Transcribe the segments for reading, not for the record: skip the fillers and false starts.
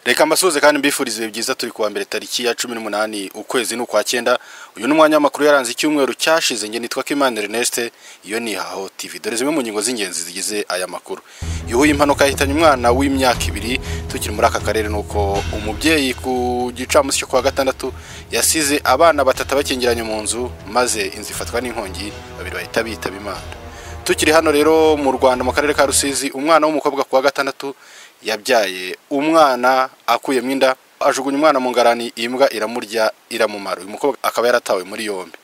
Reka mbasuhuze kandi mbifurize ibihe byiza. Turi kuwa mbere tariki ya 18 ukwezi n'ukwa cyenda. Uyu ni umwanya w'amakuru yaranze icyumweru cyashize. Nge nitwa Kimana Ernest, iyo ni Ihaho TV. Dore zimwe mu ngingo z'ingenzi zigize aya makuru. Yuhuye impanuka yahitanye umwana w'imyaka 2. Tukiri muri aka karere, nuko umubyeyi ku gicamunsi cyo kuwa gatandatu yasize abana batatu bakingiranye mu nzu, maze inzu ifatwa n'inkongi, babiri bahita bitaba Imana. Tukiri hano rero mu Rwanda, mu karere ka Rusizi, umwana w'umukobwa kuwa gatandatu yabyaye umwana akuyemo inda, ajugunya umwana mu ngarani, imbwa iramurya iramumara. Uyu mukobwa akaba yaratawe muri yombi.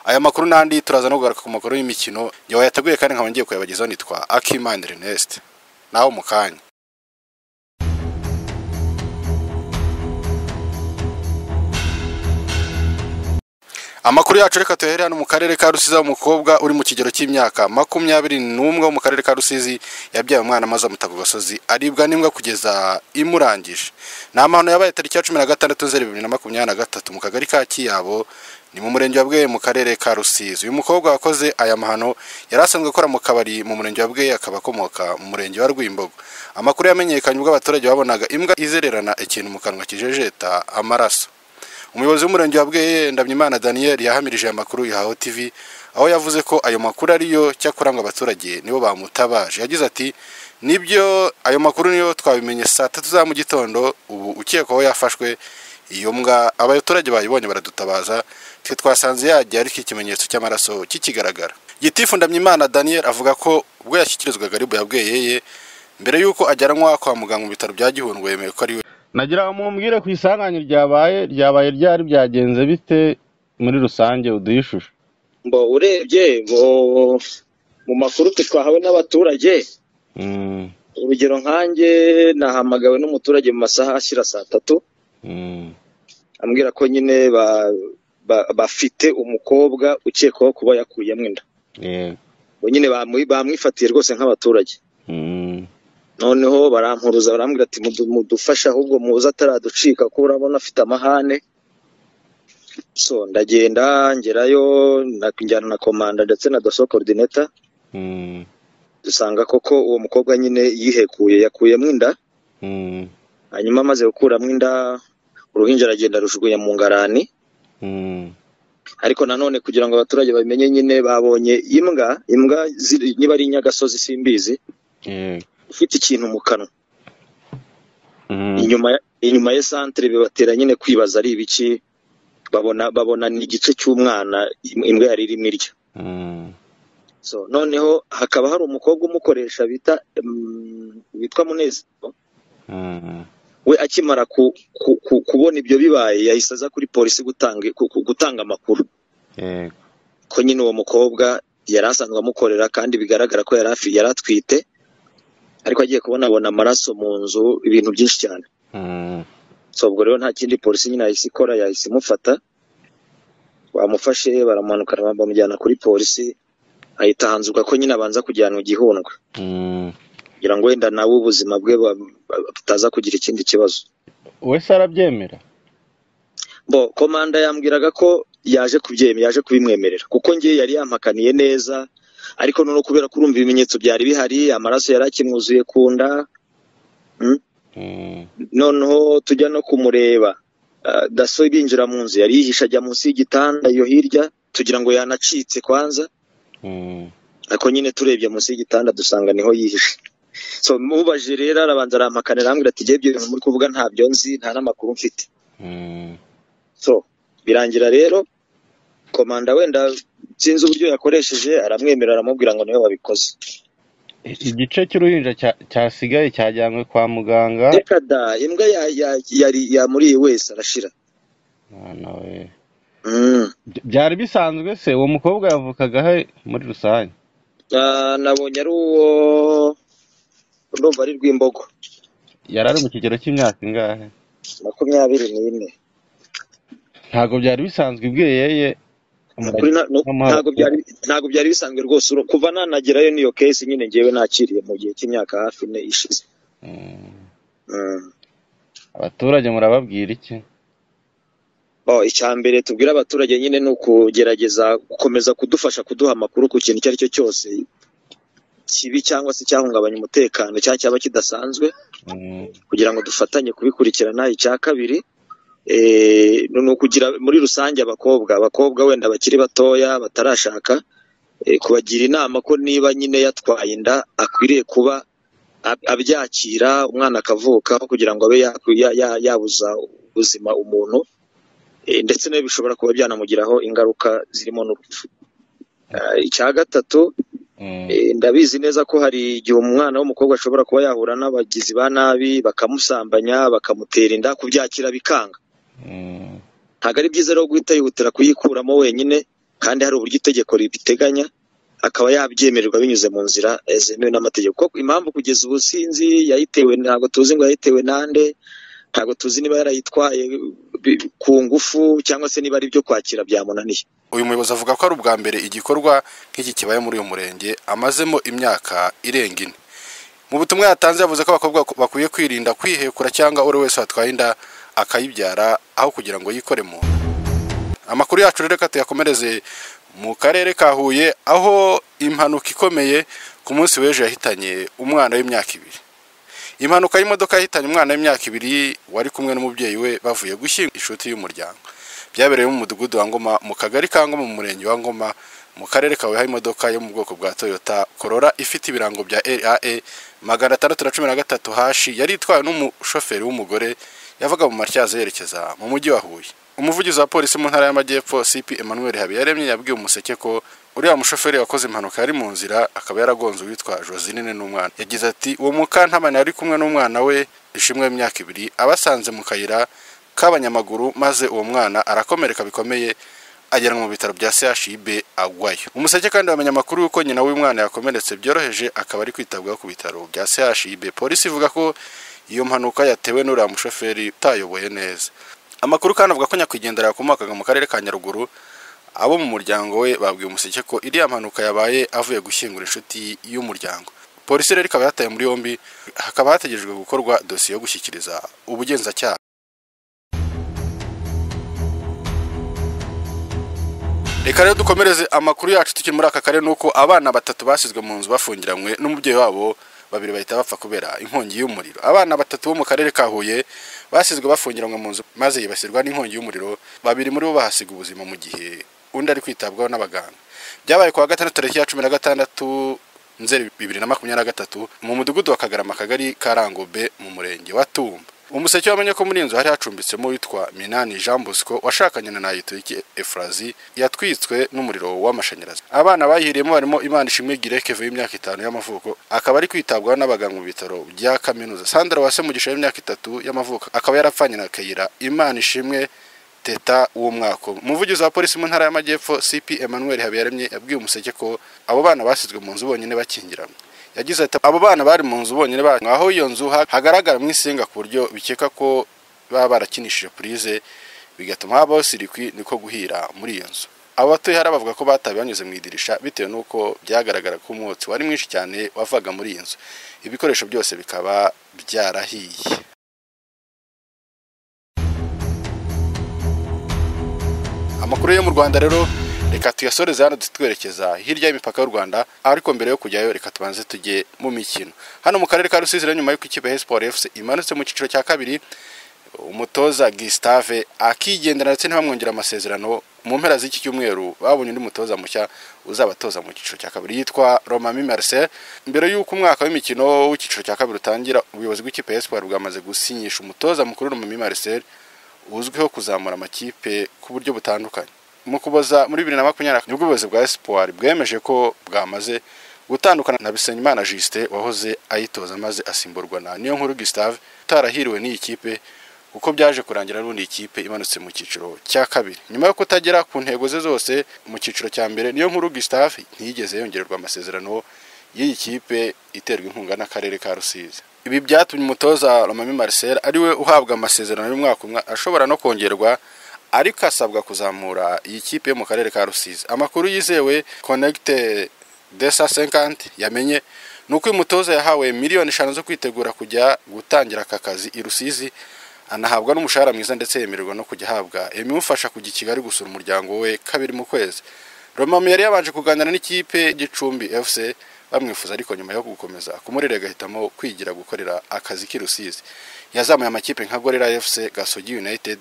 Aya makuru n'andi turaza no kugaruka ku makuru y'imikino yawe yateguye kandi nkaba ngiye kuyabagezaho. Nitwa Akimana Ernest, naho mu kanya. Amakuru yacu reka tuhere hano mu karere ka Rusizi. Umukobwa uri mu kigero cy'imyaka 21 wo mu karere ka Rusizi yabyaye umwana maze amuta ku gasozi, aribwa n'imbwa kugeza imurangije. Ni amahano yabaye tariki ya 16 Nzeri 2023 mu kagari ka Kiyabo, ni mu murenge wa Bweye mu karere ka Rusizi. Uyu mukobwa wakoze aya mahano yari asanzwe akora mu kabari mu murenge wa Bweye, akaba akomoka mu murenge wa Rwimbogo. Amakuru yamenyekanye ubwo abaturage babonaga imbwa izererana ikintu mu kanwa kijejeta amaraso. Umuyobozi w'umurenge wa Bweye, Ndamyimana Daniel, yahamirije aya makuru Ihaho TV, aho yavuze ko ayo makuru ariyo, cyakora ngo abaturage nibo bamutabaje. Yagize ati: "Nibyo, ayo makuru niyo, twabimenye saa 3 za mu gitondo. Ubu ukekwaho yafashwe. Iyo mbwa abaturage bayibonye baradutabaza, twe twasanze yagiye ariko ikimenyetso cy'amaraso kikigaragara." Gitifu Ndamyimana Daniel avuga ko ubwo yashyikirizwaga RIB ya Bweyeye mbere y'uko ajyanwa kwa muganga mu bitaro bya Gihundwe, yemeye ko ari we. Nagira ngo mumbwire ku isanganya ryabaye ryari, byagenze bite muri rusange, uduhe ishusho. Mbo urebye mu makuru twe twahawe n'abaturage, urugero nkanjye nahamagawe n'umuturage mu masaha ashyira saa 3, ambwira ko nyine bafite umukobwa ukekwaho kuba yakuyemo inda. Bo nyine bamwifatiye rwose nk'abaturage. Noneho barampuruza, barambwira ati mudufashe ahubwo muze ataraducika ko urabona afite amahane. So ndagenda ngerayo, njyana na komanda ndetse na daso coordinator, dusanga koko uwo mukobwa nyine yihekuye, yakuyemo inda. Hanyuma amaze gukuramo inda, uruhinja aragenda rujugunya mu ngarani. Ariko nanone kugira ngo abaturage babimenye, nyine babonye imbwa niba ari inyagasozi simbizi, ufite ikintu mu kanwa inyuma ya centre, bibatera nyine kwibaza ari ibiki. Babona ni igice cy'umwana imbwa yari irimo irya. So noneho hakaba hari umukobwa umukoresha bita witwa Munezero. We akimara kubona ibyo bibaye, yahise aza kuri polisi gutanga amakuru ko nyine uwo mukobwa yari asanzwe amukorera kandi bigaragara ko yari atwite, ariko agiye kubona abona amaraso mu nzu, ibintu byinshi cyane. So ubwo rero nta kindi polisi nyine yahise ikora, yahise imufata. Bamufashe baramanuka bamujyana kuri polisi, ahita hanzurwa ko nyine abanza kujyanwa Gihundwe kugira ngo wenda nawe ubuzima bwe butaza kugira ikindi kibazo. Wese arabyemera? Bo komanda yambwiraga ko yaje kubyemera, yaje kubimwemerera, kuko ngiye yari yampakaniye neza. Ariko noneho kubera ko urumva ibimenyetso byari bihari, amaraso yari akimwuzuye ku nda, noneho tujya no kumureba, daso binjira mu nzu yari yihishe, ajya munsi y'igitanda iyo hirya, tugira ngo yanacitse kwanza, ariko nyine turebye munsi y'igitanda dusanga niho yihishe. So mubaje rero arabanza arampakanira, arambwira ati ibyo bintu muri kuvuga ntabyo nzi, nta n'amakuru mfite. So birangira rero komanda wenda sinzi uburyo yakoresheje aramwemerera, aramubwira ngo niwe wabikoze. Igice cy'uruhinja cyasigaye cyajyanywe kwa muganga? Reka da, imbwa yari yamuriye wese arashira. Mwana we. Byari bisanzwe se uwo mukobwa yavukaga he muri rusange? Nabonye ari uwo, ndumva ari Rwimbogo. Yari ari mu kigero cy'imyaka ingahe? 24. Ntabwo byari bisanzwe Bweyeye. Ntabwo byari bisanzwe rwose. Kuva nanagerayo niyo case nyine ngewe nakiriye mu gihe cy'imyaka hafi 4 ishize. Abaturage murababwira iki? Icya mbere tubwira abaturage nyine ni ukugerageza gukomeza kudufasha kuduha amakuru ku kintu icyo ari cyo cyose. kibi cyangwa se cyahungabanya umutekano cyangwa cyaba kidasanzwe, kugira ngo dufatanye kubikurikirana. Icya kabiri ni ukugira muri rusange abakobwa wenda bakiri batoya batarashaka, kubagira inama ko niba nyine yatwaye inda akwiriye kuba abyakira, umwana akavuka, kugira ngo abe yabuza ubuzima umuntu, ndetse nawe bishobora kuba byanamugiraho ingaruka zirimo n'urupfu. Icya gatatu, ndabizi neza ko hari igihe umwana w'umukobwa ashobora kuba yahura n'abagizi ba nabi bakamusambanya, bakamutera inda, kubyakira bikanga. Ntabwo ari byiza rero guhita yihutira kuyikuramo wenyine, kandi hari uburyo itegeko ribiteganya, akaba yabyemererwa binyuze mu nzira zemewe n'amategeko. Kuko impamvu kugeza ubu sinzi yayitewe, ntabwo tuzi ngo yayitewe nande, ntabwo tuzi niba yarayitwaye ku ngufu cyangwa se niba ari ibyo kwakira byamunaniye. Uyu muyobozi avuga ko ari ubwa mbere igikorwa nk'iki kibaye muri uyu murenge amazemo imyaka irenga 4. Mu butumwa yatanze yavuze ko abakobwa bakwiye kwirinda kwihekura cyangwa uri wese watwaye inda akayibyara aho kugira ngo yikore mu nda. Amakuru yacu rero reka tuyakomereze mu karere ka Huye, aho impanuka ikomeye ku munsi w'ejo yahitanye umwana w'imyaka 2. Impanuka y'imodoka yahitanye umwana w'imyaka 2 wari kumwe n'umubyeyi we bavuye gushyinga inshuti y'umuryango. Byabereye mu mudugudu wa Ngoma mu kagari ka Ngoma mu murenge wa Ngoma mu karere ka Huye, imodoka yo mu bwoko bwa Toyota Corolla ifite ibirango bya RAE 613 hashi yari itwawe n'umushoferi w'umugore yavaga mu Matyazo yerekeza mu mujyi wa Huye. Umuvugizi wa polisi mu ntara y'Amajyepfo CP Emmanuel Habiyaremye yabwiye Umuseke ko uriya mushoferi wakoze impanuka yari mu nzira akaba yaragonze uwitwa Joseline n'umwana. Yagize ati uwo Mukantabana yari kumwe n'umwana we Ishimwe w'imyaka 2 abasanze mu kayira k'abanyamaguru, maze uwo mwana arakomereka bikomeye ajyanwa mu bitaro bya CHUB agwayo. Umuseke kandi wamenye amakuru yuko nyina w'umwana yakomeretse byoroheje akaba ari kwitabwaho ku bitaro bya CHUB. Polisi ivuga ko iyo mpanuka yatewe n'uriya mushoferi utayoboye neza. Amakuru kandi avuga ko nyakwigendera yakomokaga mu karere ka Nyaruguru. Abo mu muryango we babwiye Umuseke ko iriya mpanuka yabaye avuye gushyingura inshuti y'umuryango. Polisi rero ikaba yataye muri yombi, hakaba hategerejwe gukorwa dosiye yo gushyikiriza ubugenzacyaha. Reka rero dukomereze amakuru yacu tukiri muri aka karere, nuko abana 3 basizwe mu nzu bafungiranywe n'umubyeyi wabo, 2 bahita bapfa kubera inkongi y'umuriro. Abana 3 bo mu karere ka Huye basizwe bafungiranywe mu nzu maze yibasirwa n'inkongi y'umuriro, 2 muri bo bahasiga ubuzima mu gihe undi ari kwitabwaho n'abaganga. Byabaye kuwa gatandatu tariki ya 16 Nzeri 2023 mu mudugudu wa Kagarama, akagari ka Rangobe mu murenge wa Tumba. Umuseke wamenye ko muri inzu hari hacumbitsemo witwa Minani Jean Bosco washakanye na Nayitoyiki Efrazi yatwitswe n'umuriro w'amashanyarazi. Abana bayihiriyemo barimo Imanishimwe Girekeve w'imyaka 5 y'amavuko akaba ari kwitabwaho n'abaganga mu bitaro bya kaminuza. Sandra Wase Mugisha w'imyaka 3 y'amavuko akaba yarapfanye na Kayira Imanishimwe Teta w'umwaka. Umuvugizi wa polisi mu ntara y'Amajyepfo CP Emmanuel Habiyaremye yabwiye Umuseke ko abo bana basizwe mu nzu bonyine bakingiranywe. Yagize ati abo bana bari mu nzu bonyine aho iyo nzu hagaragara mu insinga ku buryo bikeka ko baba barakinishije purize bigatuma habaho sirikwi, niko guhira muri iyo nzu. Abo batuye hari bavuga ko bataye banyuze mu idirisha bitewe n'uko byagaragara ko umwotsi wari mwinshi cyane wavaga muri iyi nzu, ibikoresho byose bikaba byarahiye. Amakuru yo mu Rwanda rero reka tuyasoreze hano twerekeza hirya y'imipaka y'u Rwanda, ariko mbere yo kujyayo reka tubanze tujye mu mikino. Hano mu karere ka Rusizi rero nyuma y'uko ikipe ya Espoir FC imanutse mu cyiciro cya kabiri, umutoza Gustave akigendera ndetse ntibamwongera amasezerano. Mu mpera z'iki cyumweru babonye undi mutoza mushya uzabatoza mu cyiciro cya kabiri yitwa Romami Marcel. Mbere y'uko umwaka w'imikino w'icyiciro cya kabiri utangira, ubuyobozi bw'ikipe ya Espoir bwamaze gusinyisha umutoza mukuru Romami Marcel uzwiho kuzamura amakipe ku buryo butandukanye. Mu kuboza muri 2020 nibwo ubuyobozi bwa Espoir bwemeje ko bwamaze gutandukana na Bisenyimana Justin wahoze ayitoza maze asimburwa na Niyonkuru Gustave utarahiriwe n'iyi kipe, kuko byaje kurangira n'ubundi ikipe imanutse mu cyiciro cya kabiri. Nyuma yo kutagera ku ntego ze zose mu cyiciro cya mbere, Niyonkuru Gustave ntiyigeze yongererwa amasezerano y'iyi kipe iterwa inkunga n'akarere ka Rusizi. Ibi byatumye umutoza Romami Marcel ariwe uhabwa amasezerano y'umwaka umwe ashobora no kongerwa, ariko asabwa kuzamura iyi kipe yo mu karere ka Rusizi. Amakuru yizewe Connect 250 yamenye nuko uyu mutoza yahawe miliyoni 5 zo kwitegura kujya gutangira aka kazi i Rusizi, anahabwa n'umushahara mwiza ndetse yemererwa no kujya ahabwa imufasha kujya i Kigali gusura umuryango we kabiri mu kwezi. Romami yari yabanje kuganira n'ikipe Gicumbi FC bamwifuza, ariko nyuma yo gukomeza kumurera agahitamo kwigira gukorera akazi k'i Rusizi. Yazamuye amakipe nka Gorilla FC, Gasogi United,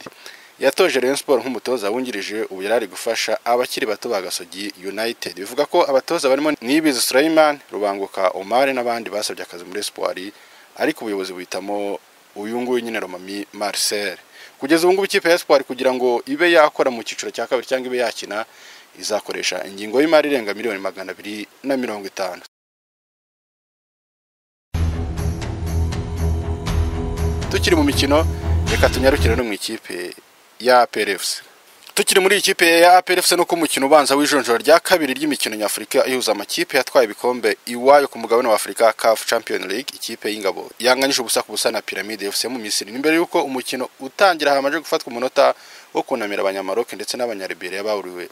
yatoje Rayon Sport nk'umutoza wungirije, ubu yari ari gufasha abakiri bato ba Gasogi United. Bivuga ko abatoza barimo Niyibizi Sulaiman, Rubanguka Omar n'abandi basabye akazi muri Espoir, ariko ubuyobozi buhitamo uyu nguyu nyine Romami Marcel. Kugeza ubu ngubu ikipe ya Espoir kugira ngo ibe yakora mu cyiciro cya kabiri cyangwa ibe yakina, izakoresha ingingo y'imari irenga 250,000,000. Tukiri mu mikino, reka tunyarukire no mu ikipe ya APR FC. Tukiri muri ikipe ya APR FC, nuko umukino ubanza w'ijonjora rya kabiri ry'imikino nyafurika ihuza amakipe yatwaye ibikombe iwayo ku mugabane wa Afurika, CAF Champions League, ikipe y'ingabo yanganyije ubusa ku busa na Pyramide FC mu Misiri. Imbere y'uko umukino utangira hamaze gufatwa umunota wo kunamira abanyamaroke ndetse n'abanyaliberia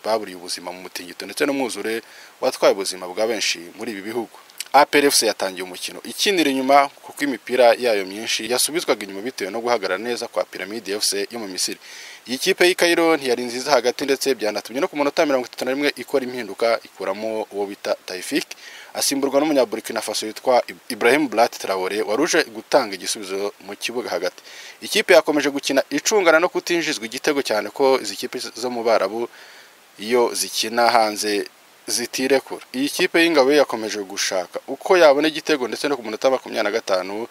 baburiye ubuzima mu mutingito ndetse n'umwuzure watwaye ubuzima bwa benshi muri ibi bihugu. APR FC yatangiye umukino ikinira inyuma, kuko imipira yayo myinshi yasubizwaga inyuma bitewe no guhagarara neza kwa Pyramide FC yo mu Misiri. Iyi kipe y'i Cairo ntiyari nziza hagati, ndetse byanatumye no ku munota 31 ikora impinduka, ikuramo uwo bita Taifik, asimburwa n'umunyaburkina Faso witwa Ibrahim Blat Traore waruje gutanga igisubizo mu kibuga hagati. Ikipe yakomeje gukina icungana no kutinjizwa igitego, cyane ko izi kipe zo mu Barabu iyo zikina hanze zitirekura. Iyi kipe y'ingabo yakomeje gushaka uko yabona igitego, ndetse no ku munota 25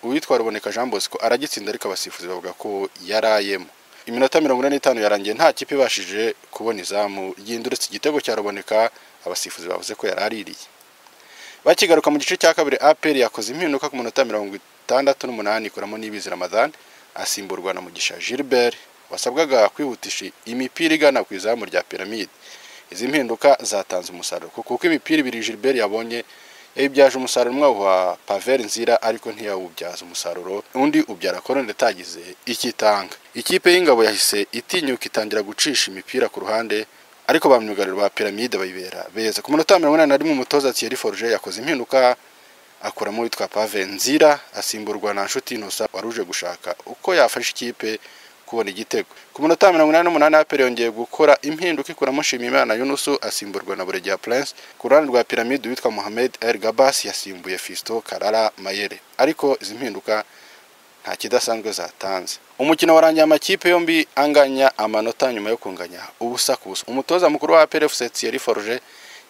uwitwa Ruboneka Jean Bosco aragitsinda, ariko abasifuzi bavuga ko yarayemo. Iminota 45 yarangiye nta kipe ibashije kubona izamu ryinduretse igitego cya Ruboneka, abasifuzi bavuze ko yaraririye. Bakigaruka mu gice cya kabiri, APR yakoze impinduka ku munota 68, ikuramo Niyibizi Ramadhan asimburwa na Mugisha Gilbert wasabwaga kwihutisha imipira igana ku izamu rya Pyramide. Izi mpinduka zatanze umusaruro kuko imipira ibiri Gilbert yabonye yayibyaje umusaruro, umwe wa Pavel Nzira ariko ntiyawubyaza umusaruro, undi ubyara Colonel itagize ikitanga. Ikipe y'ingabo yahise itinyuka itangira gucisha imipira ku ruhande, ariko ba myugariro ba Pyramide bayibera beza. Ku munota 81 umutoza Thierry Forger yakoze impinduka, akuramo witwa Pavel Nzira asimburwa na Nshuti Innocent waruje gushaka uko yafasha ikipe kubona igitego. Ku munota 88 APR yongeye gukora impinduka, ikuramo Nshimiyimana Yunusu asimburwa na Buregeya Prince. Ku ruhande rwa Pyramide witwa Mohamed El Gabas yasimbuye Fisto Karara Mayere, ariko izi mpinduka nta kidasanzwe zatanze. Umukino warangiye amakipe yombi anganya amanota nyuma yo kunganya ubusa ku busa. Umutoza mukuru wa APR FC Thierry Forger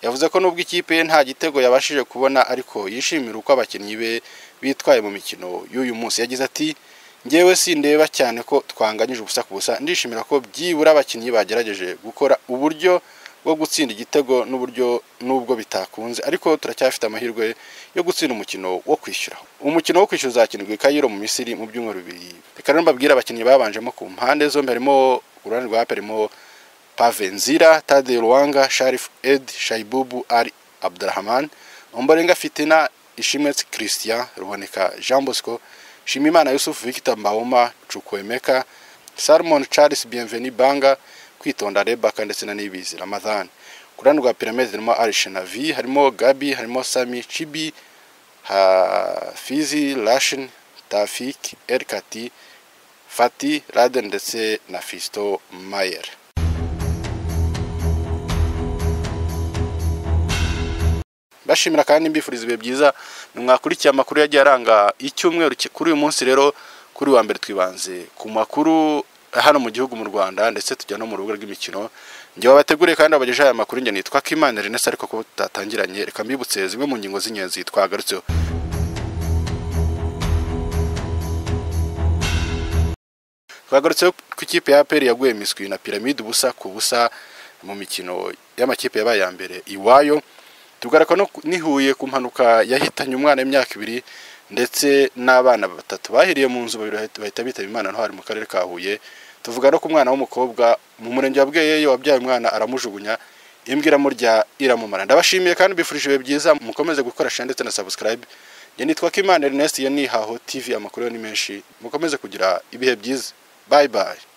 yavuze ko nubwo ikipe ye nta gitego yabashije kubona, ariko yishimira uko abakinnyi be bitwaye mu mikino y'uyu munsi. Yagize ati: "Ngewe sindeba cyane ko twanganyije ubusa ku busa, ndishimira ko byibura abakinnyi bagerageje gukora uburyo bwo gutsinda igitego n'uburyo nubwo bitakunze, ariko turacyafite amahirwe yo gutsinda umukino wo kwishyura." Umukino wo kwishyura uzakinirwa i Cairo mu Misiri mu byumweru bibiri. Reka rero mbabwire abakinnyi babanjemo ku mpande zombi. Harimo uruhande rwa APR harimo Pave Nzira, Tade Ruwanga, Sharif Ed, Shaibubu Ali Abdurrahman, Ombolenga Fitina, Ishimwe Christian, Ruboneka Jean Bosco, Shimimana Yusuf, Victor Mbahoma, Chukwemeka, Salmon Charles, Bienvenu Banga, Kwitonda Rebaka ndetse na Niyibizi Ramadhan. Ku ruhande rwa Pyramide harimo Arishenavi, harimo Gabi, harimo Sami Chibi, Hafizi Lashin, Tafik Erkati, Fati Raden ndetse na Fisto Mayer. Bashimira kandi mbifuriza ibihe byiza mwakurikiye amakuru yagiye aranga icyumweru. Kuri uyu munsi rero, kuri wa mbere, twibanze ku makuru hano mu gihugu mu Rwanda, ndetse tujya no mu rubuga rw'imikino. Njye wabateguriye kandi wabagejeho aya makuru njye nitwa Kimana Ernest, ariko kuba tutatangiranye reka mbibutse zimwe mu ngingo z'ingenzi twagarutseho. Twagarutseho ku ikipe ya APR yaguye miswi na Pyramide ubusa ku busa mu mikino y'amakipe yabaye ya mbere iwayo. Tugaruka no nihuye ku mpanuka yahitanye umwana w'imyaka 2 ndetse n'abana batatu bahiriye mu nzu, babiri bahita bitaba Imana ntwari mu karere ka Huye. Tuvuga no ku mwana w'umukobwa mu murenge wa Bweyeye wabyaye umwana aramujugunya, imbwa iramurya iramumara. Ndabashimiye kandi mbifurije ibihe byiza, mukomeze gukora share ndetse na subscribe. Njye nitwa Kimana Ernest, ya ni Haho TV, amakuru yo ni menshi. Mukomeze kugira ibihe byiza, bye bye.